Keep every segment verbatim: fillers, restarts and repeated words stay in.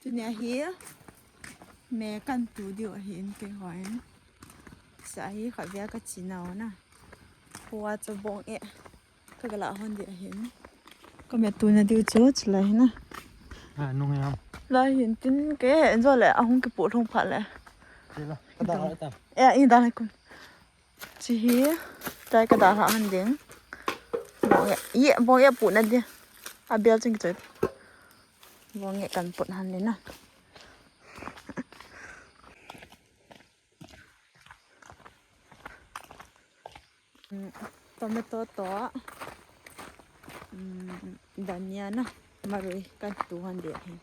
Tunia hi me kan tu diu ahin keiho in. Sa hi khatvei a ka chi nau na. Khua chu bong e. Ka ga la hon di ahin. Ka me tu na diu chu chulai hin na. Ha, nung yam. Lai hin tin ke enjoy le ahung kipu thong pha le. Chila. Ka da ha ta. E, i da le kun. Chi hi, tai ka da ha han ding. Bong e, ye, bong e pu na di. A bel ching choi. Bong e kan put han ni na. Mm, tomato to, mm, dhania na, marui kan tu han di hi.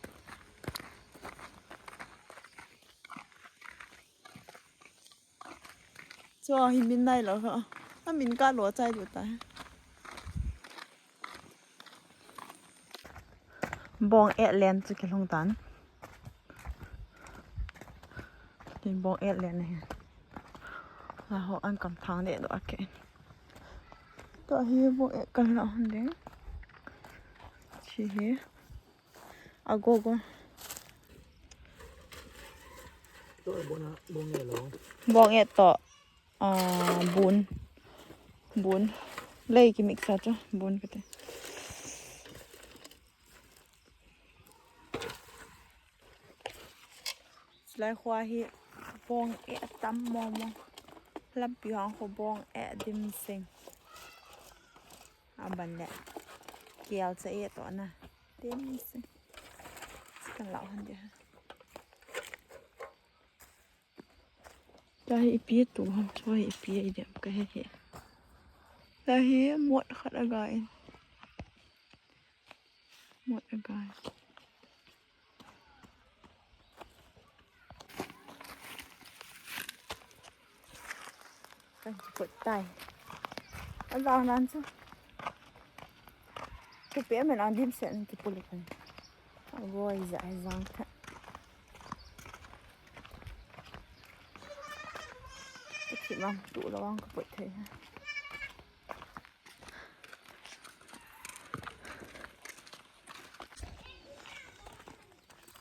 Chu hi min nai lo ho. A min ka lo chai du ta. Bong e len chu kilhung tan. Tin bong e len ne. La ho an kam thang de do ake. To hi bong e kan la hon de. Chi hi. Agogo. To bong e lo. Bong e to. Ah, bun. Bun. Lei ki mix a chu. Bun kate. Chulai khua hi bong e tam mo mo. Lampi hang khu bong e dim sing. Aban le. Kial cha e to na. Dim sing. Kan lau han dia. Tahi ipi tu ham, tahi ipi ai dem ka he he. Tahi mot khat a gai. Mot a gai. Kan kiput tai. A zang nan chu. Kiput men an dim sen kiput le kan. Agoi za ai zang tha. Kiput mam tu lo ang kiput thei ha.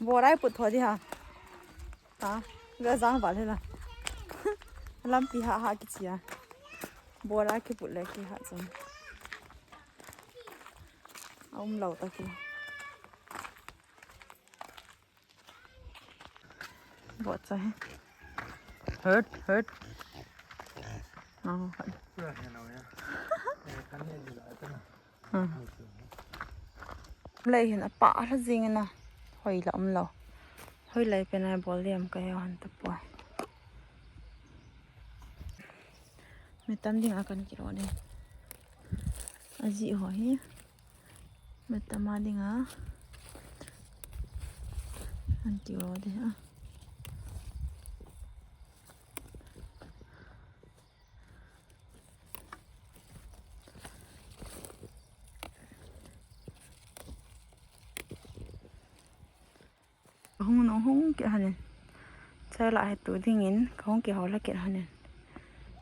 Bora i put tho di ha. Ta, ga jang val hi la. Lampi ha ha kichi a. Bora kiput le kiha chang. A um lo ta ki. Bo cha hi. Hurt, hurt. Oh, hurt. Hmm. Lei hin apa la jing na. Hoi la um lo. Hoi lai pe nai bol liam ka he han ta poi. Me tam ding a kan kiro de. A ji ho hi. Me tam a ding a. An kiro de a. Hung nung hung ke hanin. Chai la he tu dingin, ka hung ke ho la ke hanin.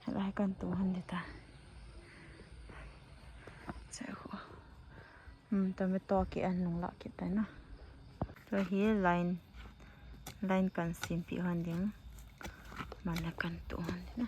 Hala he kan tu han de ta. Chai ho. Hmm, tomato ke an nung la ke ta na. Chu hi line, line kan sim pi han ding. Man la kan tu han de na.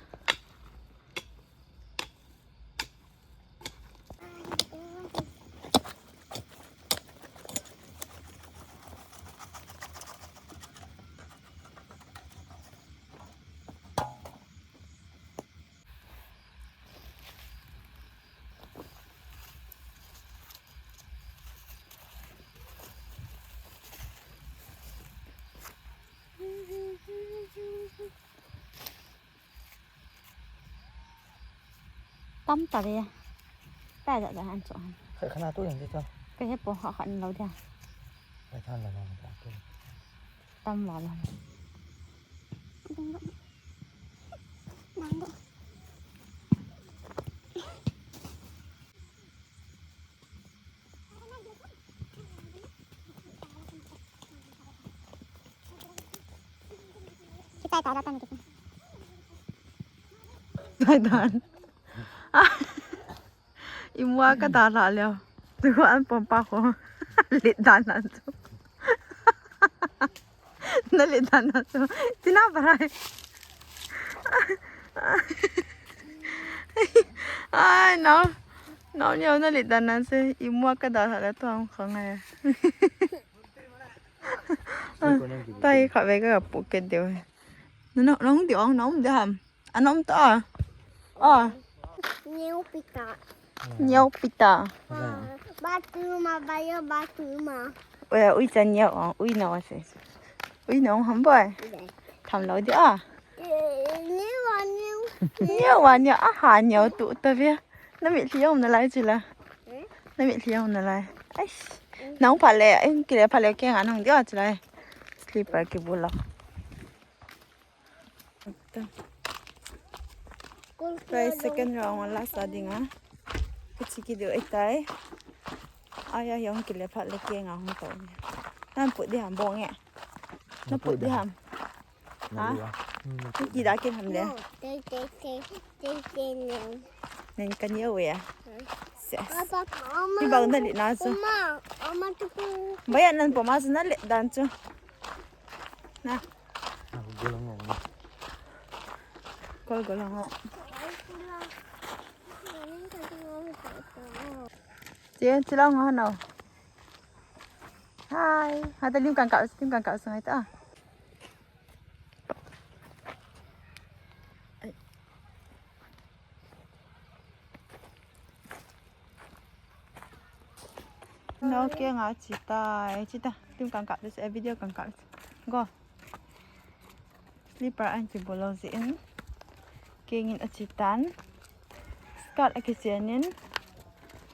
Tam ta ve. Ta ja ja han cho han. Khai khana tu yang cho. Ka he po ha khan lo dia. Khai khan lo lo ta tu. Tam lo lo. Kitai ta da tan kitai. Tai dan. Imua ka da la leo. Tu an pom pa ko. Lit dan nan tu. Nalet dan na chu. Tina parai. Ai, nao. Nao neo nalet dan na se. Imua kada hala to ang khang ai. Tai kha ve ka pu ke deu. Na na nong di ong nong di ham. Anom ta. Ah. Neo pita. Neo pita. Ba tu ma ba yo ba tu ma. Oi, ui chan neo ong, ui nao se. Ui nao ham boy. Tham lo di a. Neo wa neo. Neo wa neo a ha neo tu ta ve. Na mitlhi um nalai chila. Na mitlhi um nalai. Ai. Nang pha le, ai kile pha le ke nga nang di a chila. Slipper kibol lo. Tai second round a last a dinga. Kichi ki deu ai tai. Ai ai hung kile phat le ke nga hung tau. Nan put di ham bong e. Na put di ham. Ha? Ni ki da ke ham le. Te te te te te ne. Nen kan ye we. Ses. Ni bang da li na so. Oma, oma tu pu. Baya nan po ma so na le dan chu. Na. Kol golang o. Chen, chilang ha no. Hai, ha ta lim kang ka, lim kang ka sangai ta. No, ke nga chi tai, chi ta. Lim kang ka, video kang ka. Go. Slipper an kibol lo jeh in. Kengin achi tan. Skirt akichen in.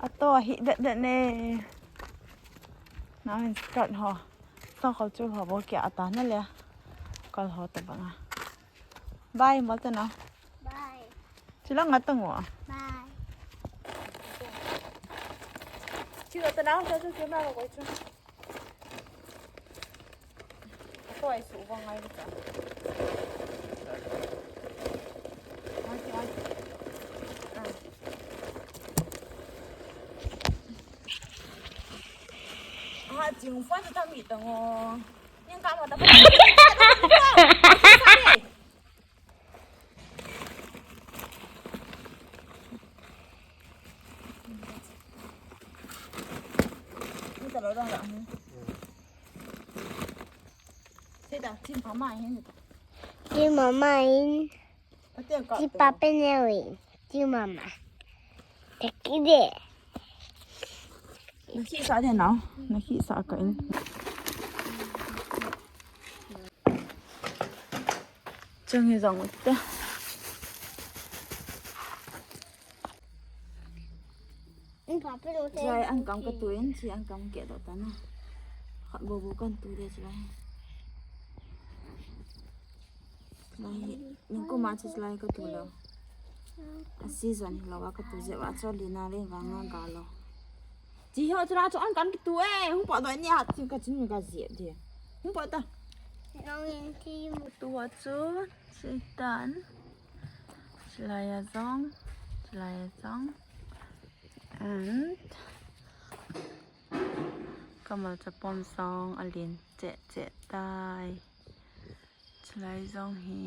Ato ahi det det ne. Nahin skirt ho. Sangkhol chul ho bou kia ata na le. Kal ho ta banga. Bye, mol ta na. Bye. Chila nga ta ngo. Bye. Chila ta na, cha chu ke ma ko chu. Koi su vang ngai ta. Mai, mai. Ah. Ah, jing fa ta mi ta ngo. Yang ka ma ta. Ni ta lo dong la. Thei ta, thim pha ma hin. Thim pha ma hin. Thim pha pe ne wi. Thim pha ma. Thei ki de. Na khi sa de nao. Na khi sa ka in. Chung hi jong u te. Jai an kam ka tu in, chi an kam ke do ta na. Khat bo bo kan tu de jai. Lai, ningkum a chi lai ka tu lo. A season hi lo a ka tu je wa cho li na le wa nga ga lo. Chi ho chura cho an kan ki tu e, hung po doi ni ha chi ka chin ka je de. Hung po ta. Nong in chi mu tu ho chu, chi tan. Chi lai a jong, chi lai a jong. And kamal chapom jong a lin che che tai. Chi lai jong hi.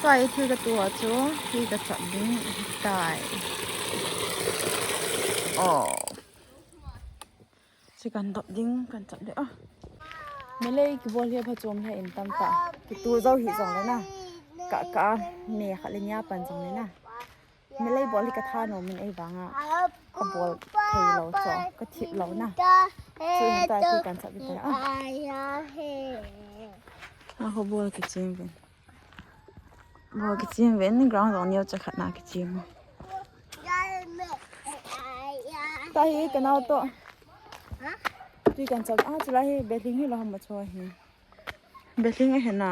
Tua i thil ka tu a chu, hi ka chap ding, hi tai. Oh. Chi kan dop ding, kan chap ding. Ah. Melei kibol hi pha chom hi in tam ta. Ki tu jo hi jong le na. Ka, ka, me kha le nia pan jong le na. Melei bol hi ka tha nom in ei vanga. Ka bol thei lo cho, ka thip lo na. Chu hin ta ki kan chap ta. Ah. A ho bol ki chim ven. Bol ki chim ven, ground jong neo cha khat na ki chim. Ta hi ka nao to. Tui kan chap, ah, chula hi, belhing hi lo ham cho hi. Belhing a hena.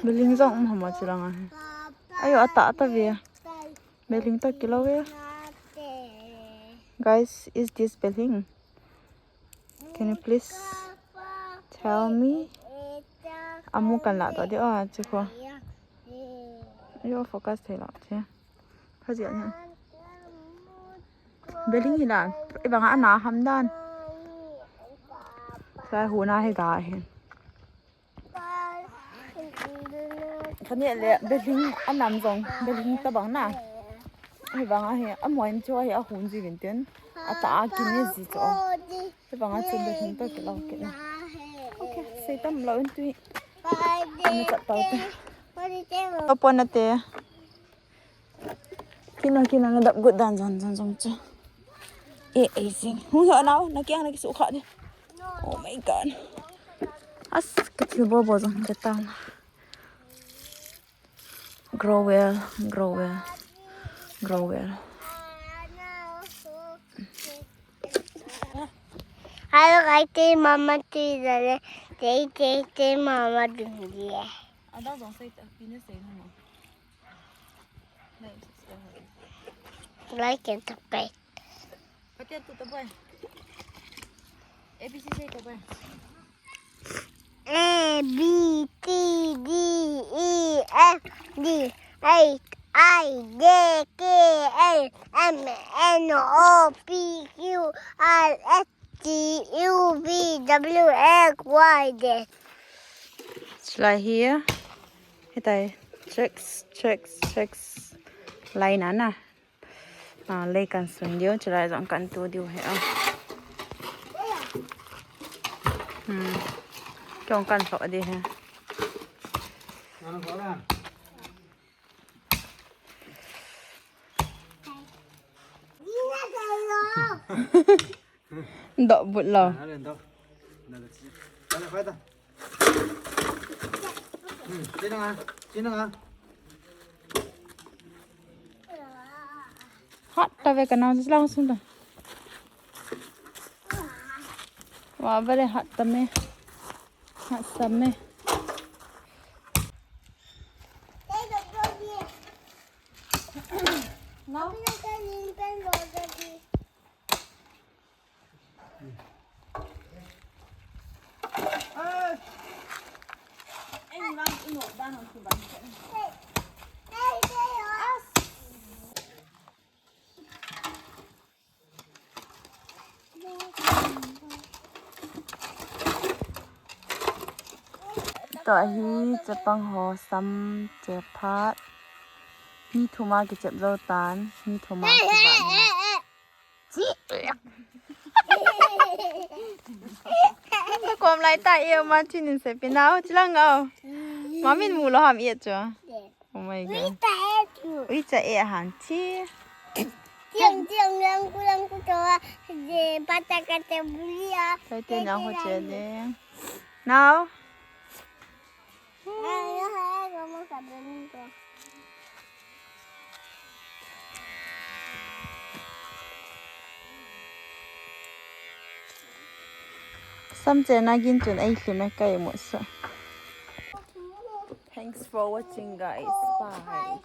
Belhing jong um ham a chilanga hi. Ayo, ata, ata ve. Belhing to kilo ve. Guys, is this belhing? Can you please tell me? Amu kan la to di, oh, chiko. Ayo, focus thei lo, che. Kha jia ni. Belhing hi la, i banga ana ham dan. Ka huna hi ga hi. Khani le beling anam jong beling tabang na. Hi bang a hi amoin chu hi ahun ji vin tin. Ata a kin ni ji chu. Hi bang a chu beling to ki lo ki na. Okay, sei tam lo in tui. Ni chat tau te. Apa na te. Kina, kina, na dap gut dan jon, jon, jon chu. Eh, eh, sing. Hung yo nau, na kiang na kisu kha di. Oh my God. As, ka thil bo bo jong ka tang. Grow well, grow well, grow well. Hello, guys, today mama today, today, today mama doing. Ada jong sai ta, pina sai na mo. Like and subscribe. Pati tu ta boy. A B C sai ta boy. A B C D E F G H I J K L M N O P Q R S T U V W X Y Z. Chulai hi, hitai, checks, checks, checks. Lai na na. Ah, lei kan sun diu, chulai jong kan tu diu hi a. Hmm. Jong kan so di hi. Doh but lo. Hot ta ve ka nau lang sung ta. Wa bale hot ta me. Hot ta me. Nau. Tua hi chapang ho sam chep phat. Mi thum a kichep jou tan, mi thum a kivah na. Kom lai ta e ma chinin se pinau chilang au. Mamin mu lo ham e chu. Oh my God. Ui cha e han chi. Tiang tiang lang ku lang ku to a. Je pata ka te buli a. Sai te na ho che de. Now. Sam chena gin chun ei hlim e kai mu sa. Thanks for watching, guys. Bye.